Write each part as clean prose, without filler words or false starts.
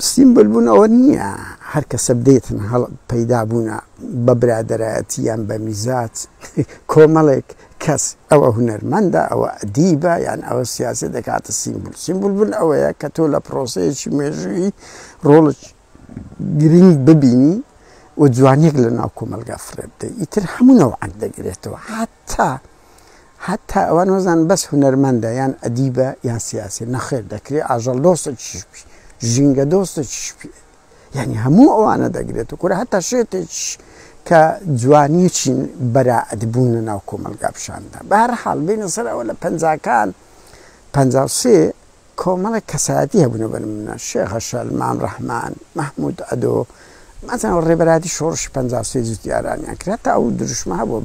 سیمبول بوون ئەوە نییە هەر کەسە بدەیتن هەڵ پەیدا بوونە بە برادەرایەتی یان بە میزاج کۆمەڵێک کەس ئەوە هونەرمەندە ئەوە ئەدیبە یان ئەوە سیاسی دەکاتە سیمبول. سیمبول بوون ئەوەیە کە تۆ لە پرۆسەیەکی مێژوویی ڕۆڵێکی گرنگ ببینی و جوانیەک لە ناو کۆمەلگا فڕێ بدەی، ئیتر هەموو نەوعەک دەگرێتەوە. هەتا هەتا ئەوان وەزان بەس هونەرمەندە یان ئەدیبە یان سیاسی، نەخێر دەکرێ ئاژەڵ دۆستێکیش بی، ژینگە دۆستێکیش بی، یعنی هەموو ئەوانە دەگرێت و کورە هەتا شێتێکیش کە جوانیەکی بەرائەت بوون لە ناو کۆمەلگا پیشاندا. بە هەر حاڵ بینە سەر ئەوە لە پەنجاکان 53 کۆمەڵێک کەسایەتی هەبوونە، بە نمونە شێخ هەشەل، مام ڕەحمان، مەحمود عەدۆ، مەسەلەن ڕێبەرایەتی شۆڕشی 53 جوتیارانیان کرد، هەتا ئەو دروشمە هەبوو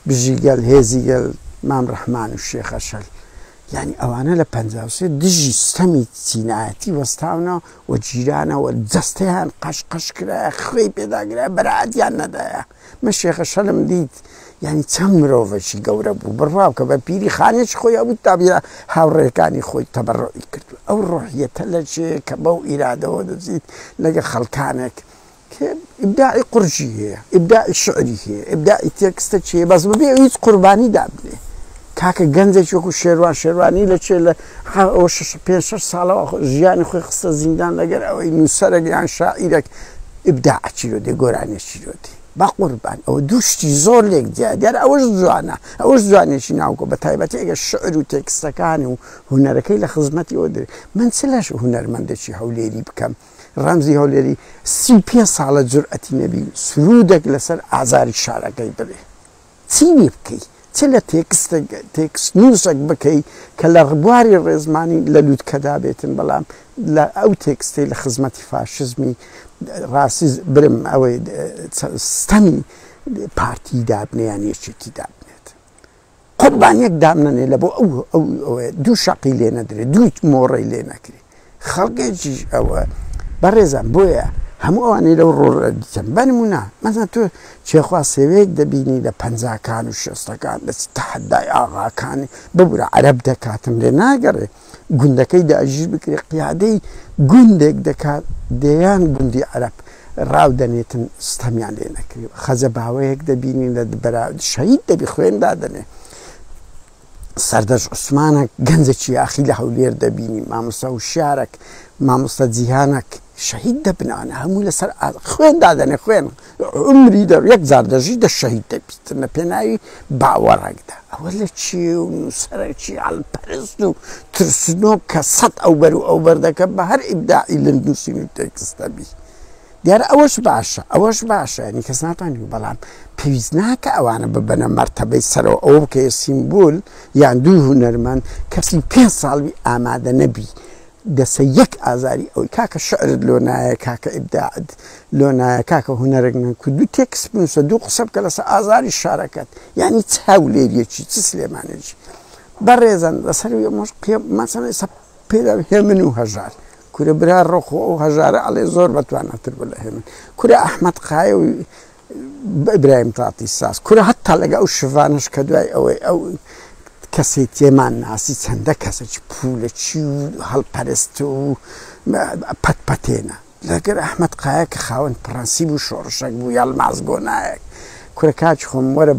بژی گەل، هێزی گەل، مام ڕەحمان و شێخ هەشەل. یعنی ئەوانە لە 53 دژی ستەمی چینایەتی وەستاونە و گیرانەوە، جەستەیان قەش قەش کرایە، خوێی پێداگرایە، بەرائەتیان نەدایە. من شێخ هەشەلم دیت، یعنی چەند مرۆڤێکی گەورە بوو، بڕوا بکە بە پیری خانێکی خۆی ئەبوو تا بیا هاوڕێکانی خۆی تەبەڕعی کردو. ئەو ڕۆحیەتە لە چێ کە بەو ئیرادەوە دەچیت لەگە خەڵکانێک کە ئیبداعی قورجی هەیە، ئیبداعی شعری هەیە، ئیبداعی تێکستە چێ، بەس بەبێ هیچ قوربانی دابنێ. کاکە گەنجێکی وەکو شێروان شێروانی لە چێ لە ئەوە پێنج شەش ساڵەوە ژیانی خۆی خستە زیندان لەگەر ئەوەی نووسەرێک یان شاعیرێک ئیبداع چیرۆ دێ، گۆرانیە چیرۆ دێ، بە قوربان ئەوە دوو شتی زۆر لێک جیا دیارە. ئەوەش جوانە، ئەوەش جوانێکی ناوکۆ، بە تایبەتی ئەگەر شعر و تێکستەکان و هونەرەکەی لە خزمەتی ئەوە درێ. من چ لەش هونەرمەندێکی هەولێری بکەم، ڕەمزی هەولێری 35 ساڵە جورئەتی نەبی سرودێک لەسەر ئازاری شارەکەی بڵێ، چی لێ بکەی؟ چ لە تێکست نووسێک بکەی کە لە بواری ڕێزمانی لە لووتکەدا بێتن، بەڵام لە ئەو تێکستەی لە خزمەتی فاشزمی ڕاستی برم ئەوەی ستەمی پارتی دابنێ یان یەکێتی دابنێت، قوربانیەک دامنەنێ لە بۆ ئەو ئەو ئەوەیە دوو شەقی لێ نەدرێ، دوو مۆڕەی لێ نەکرێ خەڵکێکیش ئەوە بەڕێزان. بۆیە هەموو ئەوانەی لەو ڕۆڵە دیتم، بە نمونە مەسەلەن تۆ چێخوا سێوەیەک دەبینی لە پەنجاکان و شێستەکان دەچی تەحەدای ئاغاکانی ببورە عەرەب دەکاتن، لێ ناگەڕێ گوندەکەی داگیر بکرێ، قیادەی گوندێک دەکات، دەیان گوندی عەرەب ڕاو دەنێتن ستەمیان لێ نەکرێ. خەجە باوەیەک دەبینین لە بەرا شەهید دەبی خوێن دادەنێ. سەردەش عوسمانەک گەنجێکی یاخی لە هەولێر دەبینی، مامۆستا وشیارەک، مامۆستا جیهانەک شەهید دەبنانە، هەموو لەسەر خوێن دادەنێ، خوێن عمری دەر یەک جار دەژی دە شەهید دەبیتن لە پێناوی باوەڕێکدا. ئەوە لە چێ و نووسەرێکی هەڵپەرست و ترسنۆک کە سەد ئەوبەر و ئەوبەر دەکە بە هەر ئیبداعی لە نووسین و تێکست دەبی. دیارە ئەوەش باشە، ئەوەش باشە، یعنی کەس ناتوانێت، بەڵام پێویست ناکە ئەوانە ببەنە مەرتەبەی سەرەوە، ئەوە بکەیە سیمبول یان دوو هونەرمەند کەسی 5 ساڵی ئامادە نەبی دەسە یەک ئازاری ئەوی کاکە شعرت لۆ نایە، کاکە ئیبداعت لۆ نایە، کاکە هونەرێک نەکو دوو تێکست بنووسە، دوو قسە بکە لەسەر ئازاری شارەکەت، یعنی چ هەولێریەکی چ سلێمانێکی. بەڕێزان لەسەر مەسەلەن ئێستا پێدا هێمن و هەژار، کورە برا ڕۆخۆ ئەو هەژارە ئەڵێ زۆر بەتواناتر بوو لە هێمن، کورە ئەحمەد قایە و ئیبراهیم تاتی ساز، کورە هەتا لەگە ئەو شڤانەش کە دوای ئەوەی ئەو کەسێتیەمان ناسی چەندە کەسێکی پوولەچی و هەڵپەرست و پەتپەتێنە، لەگەر ئەحمەد قایە کە خاوەن پرەنسیب و شۆڕشێک بوو، یەڵماز گۆنایەک، کورە کاکی خۆم وەرە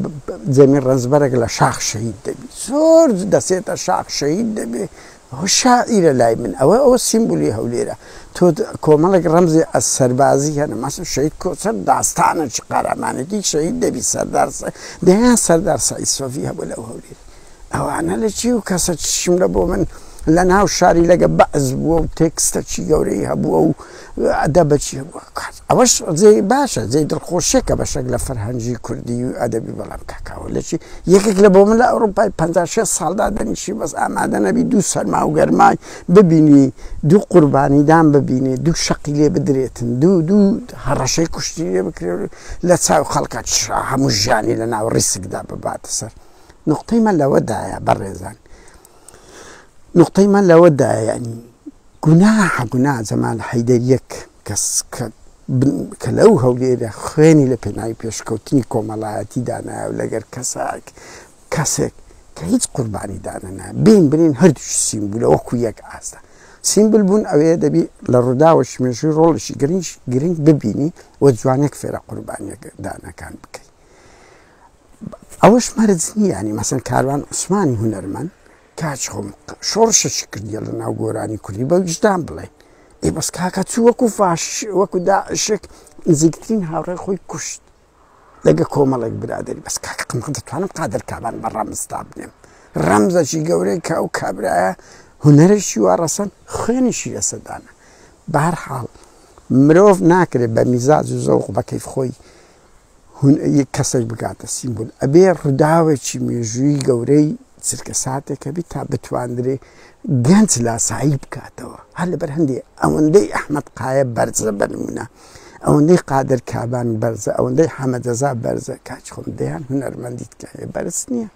جەمیل ڕەنجبەرێک لە شاخ شەهید دەبی، زۆر دەسێتە شاخ شەهید دەبێ، ئەوە شاعیرە لای من، ئەوە ئەوە سیمبولی هەولێرە. تۆ کۆمەڵێک ڕەمزی ئەس سەربازی هەنە، مەسەلەن شەهید کۆچەر داستانێکی قارەمانێتی شەهید دەبی، سەردار دەیان سەردار سەعید سۆفی هەبوو لەو هەولێر. ئەوانە لە چی و کەسە چشم لە بۆ من لە ناو شاری لەگە بەعس بووە و تێکستەکی گەورەی هەبووە و ئەدەبەکی هەبووە. ئەوەش جێ باشە، جێ دڵخۆشیە کە بەشێک لە فەرهەنگی کوردی و ئەدەبی، بەڵام کاکاوە لە چی یەکێک لە بۆ من لە ئەوروپای 56 ساڵدا دەنیشی بەس ئامادە نەبی دوو سەرما و گەرمای ببینی، دوو قوربانیدان ببینێ، دوو شەقی لێ بدرێتن، دوو دوو هەڕەشەی کوشتنی لێ بکرێت، لە چاو خەڵکە هەموو ژیانی لە ناو ڕیسکدا بباتە سەر. نقطەی من لەوەدایە بەڕێزان، نقطەی من لەوەدایە، یعنی گوناحە، گوناح جەمال حەیدەر یەک کەس کە لەو هەولێرە خوێنی لە پێناوی پێشکەوتنی کۆمەڵایەتی دانایە و لەگەر کەسێک کەسێک کە هیچ قوربانی دانەنا، بین بنین هەردوو سیمبولە وەکو یەک ئاستە. سیمبل بوون ئەوەیە دەبی لە ڕووداوەکی مێژووی ڕۆڵێکی گرنگ گرنگ ببینی و جوانێک فێرە قوربانیدانەکان بکەی. ئەوەش مەرج نییە، یانی مەسەن کاروان عوسمانی هونەرمەند کاک خۆم شۆڕشێکی کردیە لە ناو گۆرانی کوردی بە ویژدان بڵێن ئێ بەس کاکە چوو وەکو فاش وەکو داعشێک نزیکترین هاوڕێ خۆی کوشت لەگە کۆمەڵێک برادری بەس کاکە قمق دەتوانم قادر کابان بە ڕەمز دابنێم ڕەمزەکی گەورەی کە ئەو کابرایە هونەرێکی وا ڕەسەن خوێنیشی لەسەدانە بەهەرحاڵ مرۆڤ ناکرێت بە میزاج و زەوق بە کەیف خۆی کەسێک بگاتە سیمبول ئەبێ ڕووداوێکی مێژووی گەورەی چرکەساتێک هەبی تا بتواندرێ گەنج لاسایی بکاتەوە هەر لەبەر هەندێ ئەوەندەی ئەحمەد قایە بەرزە بە نمونە ئەوەندەی قادر کابان بەرزە ئەوەندەی حەمەدەزا بەرزە کاچ خۆم دەیان هونەرمەندی تکایە بەرز نییە.